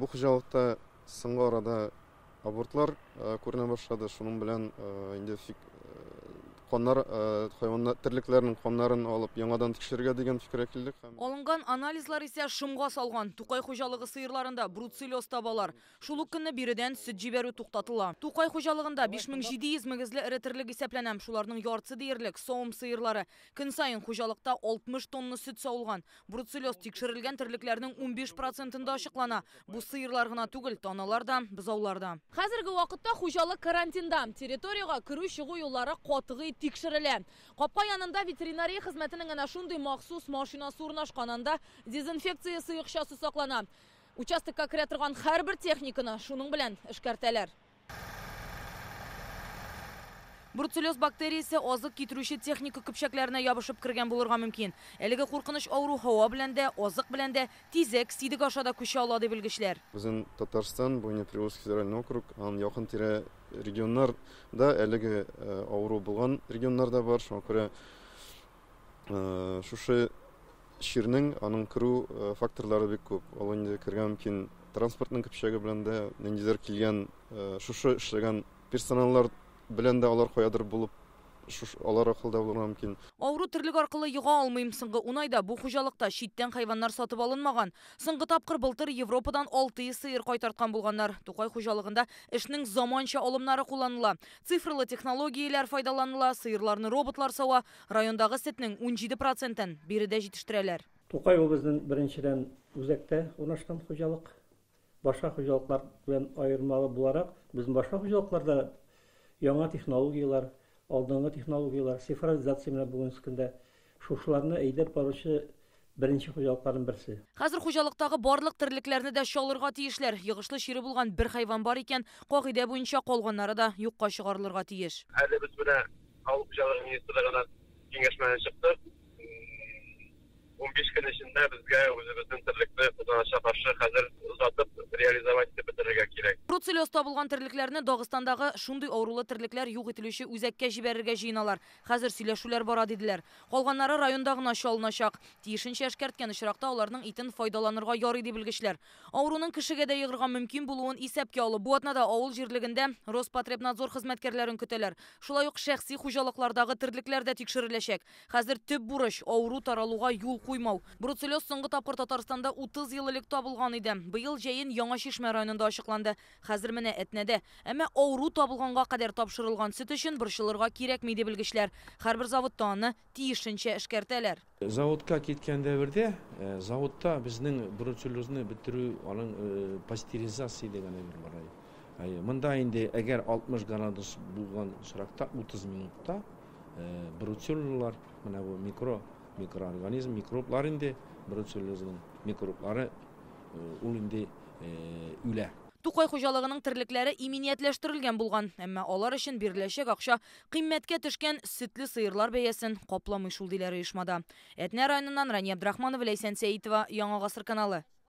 Бу хуҗалыкта соңгы арада абортлар күренә башлады. Шуның белән инде каннар, хайваннар, терлекләрнең каннарын алып яңадан тикшерергә дигән фикергә килдек. Алынган анализлар исә шомга салган. Тукай хуҗалыгы сыерларында бруцеллез табалар. Шул ук көнне биредән сөт җибәрү туктатыла. Тукай хуҗалыгында 5700 мөгезле эре терлек исәпләнә. Шуларның яртысы диярлек савым сыерлары. Көн саен хуҗалыкта 60 тонна сөт савылган. Бруцеллез тикшерелгән терлекләрнең 15 процентында ачыклана. Бу сыерлар гына түгел, таналар да, бозаулар да. Хәзерге вакытта хуҗалык карантинда. Территориягә керү-чыгу юллары катгый тикшерелә. Капка янында ветеринария хезмәтенең әнә шундый махсус машинасы урнашкан. Анда дезинфекция сыекчасы саклана. Участокка керә торган һәрбер техниканы шуның белән эшкәртәләр. Бруцеллез бактериясе азык китерүче техника көпчәкләренә ябышып кергән булырга мөмкин. Әлеге куркыныч авыру һава белән дә, азык белән дә, тизәк, сидек аша да күчә ала, ди белгечләр. Безнең Татарстан, бу Приволжский федеральный округ, аның якын тирә регионнар да әлеге авыру булган регионнар да бар. Шуңа күрә шушы чирнең аның керү факторлары бик күп. Ул инде кергән мөмкин транспортның көпчәге белән дә, ниндидер килгән шушы эшләгән персоналлар белән дә алар каядыр булып, алар акылда булырга мөмкин. Авыру терлек аркылы йога алмыйм. Соңгы 10 айда бу хуҗалыкта читтән хайваннар сатып алынмаган. Соңгы тапкыр былтыр Европадан 600 сыер кайтарткан булганнар. Тукай хуҗалыгында эшнең заманча алымнары кулланыла. Цифрлы технологияләр файдаланыла, сыерларны роботлар сава. Райондагы сөтнең 17 процентын биредә җитештерәләр. Тукай ул безнең беренчедән үзәктә урнашкан хуҗалык. Башка хуҗалыклар белән аермалы буларак, безнең башка хуҗалыкларда яңа технологияләр, алдынгы технологияләр, цифровизация менә бүгенге көндә шушыларны әйдәп баручы беренче хуҗалыкларның берсе. Хәзер хуҗалыктагы барлык терлекләрне дә чалырга тиешләр. Йогышлы чире булган бер хайван бар икән, кагыйдә буенча калганнары да юкка чыгарылырга тиеш. Әле без менә авыл хуҗалыгы министрлыгына киңәшмәдән чыктык. 15 көн эчендә безгә үзебезнең терлекне кызганычка каршы хәзер озатып реализовать итеп бетерергә кирәк. Бруцеллез табылган терлекләрне Дагыстандагы шундый авырулы терлекләр юк ителүче үзәккә җибәрергә җыеналар. Хәзер сөйләшүләр бара диделәр. Калганнары районда гына чалыначак. Тиешенчә эшкәрткән очракта аларның итен файдаланырга ярый ди белгечләр. Авыруның кешегә дә йогырга мөмкин булуын исәпкә алып, бу атнада авыл җирлегендә Роспотребнадзор хезмәткәрләрен көтәләр. Шулай ук шәхси хуҗалыклардагы терлекләр дә тикшереләчәк. Хәзер төп бурыч авыру таралуга юл куймау. Бруцеллез соңгы тапкыр Татарстанда 30 ел элек табылган иде. Быел җәен Яңа Чишмә районында ачыкланды. Хәзер менә Әтнәдә. Әмма авыру табылганга кадәр тапшырылган сөт өчен борчылырга кирәкми ди белгечләр. Һәрбер заводта аны тиешенчә эшкәртәләр. Заводка киткән дәвердә, заводта безнең бруцеллезны бетерү, аның пастеризация дигән әйбер бар. Монда инде әгәр 60 градус булган очракта 30 минутта бруцеллар, менә бу микроорганизм, микроблар инде, бруцеллезның микроблары, ул инде үлә. Тукай хуҗалыгының терлекләре иминиятләштерелгән булган, әмма алар өчен биреләчәк акча кыйммәткә төшкән сөтле сыерлар бәясен капламый шул диләр оешмада. Әтнә районыннан Рания Абдрахманова, Ләйсән Сәитова, Яңа Гасыр каналы.